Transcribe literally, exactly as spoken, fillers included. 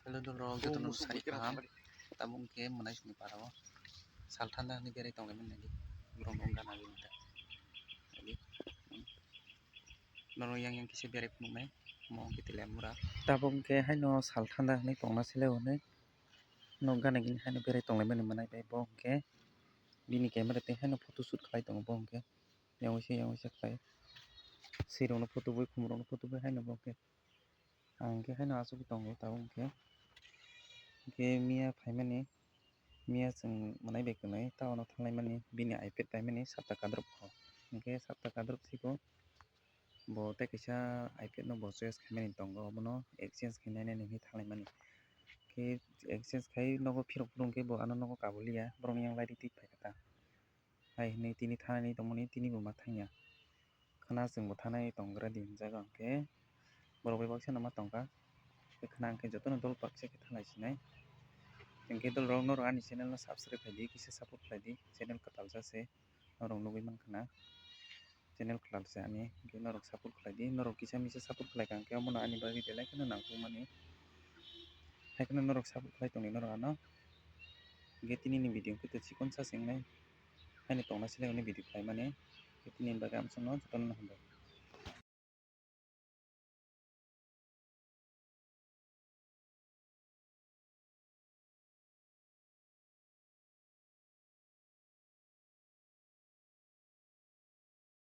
Hello, dol rok, joto no sai kaham. Tabuk khe mwnai sini para o sal thanda hinwi berai tonglaimani naidi. Borok no wngkha naidi. Norok yang yang kisa berai phunuknai. Mo hwnkhe Teliamura. Tabuk khe haino sal thanda hinwi tongna sele hwnwi. Nok gana gini haino berai tonglaimani mwnai bai bo hwnkhe. Bini camera tei haino photo shoot khlai tongo bo hwnkhe. Yang waisa yang waisa khlai. Sirokno photo bui, khumrokno photo bui haino bo hwnkhe. Ang hwnkhe haino asugwi tongo tabuk hwnkhe. Hwnkhe miya phaimani, miya chwng mwnai bai kwnwi town o thanglaimani, bini iPad paimani sapta kadrop kho. Hwnkhe sapta kadrop siko bo tei kaisa iPad no bo choice khaimani tongo, obono exchange khainani hinwi thanglaimani. Khe exchange khai nogo phirok phuru hwnkhe bo ano nogo kabuliya, borokni yang lairikti phaikha ta. Hai hinwi tini thanani tongmani tini bo ma thangya. Khwna chwngbo thanai tonggra di hinjago hwnkhe borok bai baksa no ma tongkha. Khe khwna hwnkhe jotono dol baksa khe thanai sinai. Hwnkhe dol rok norok ani channel no subscribe khlai di, kisa support khlai di, channel kwtal sa se norok nugwi mankha na. Channel kwtal se ani, hwnkhe norok support khlai di, norok kisa misa support khlai kha hwnkhe omono ani bagwi belai kheno nangkukmani. Hai kheno norok support khlai tongdi norok ano. Hwnkhe tini ni video hwnkhe tei chikon sa se wngnai. Haino tongna sele hwnwi video khlaimani. Tini bagwi ang chwngno jotono hambai.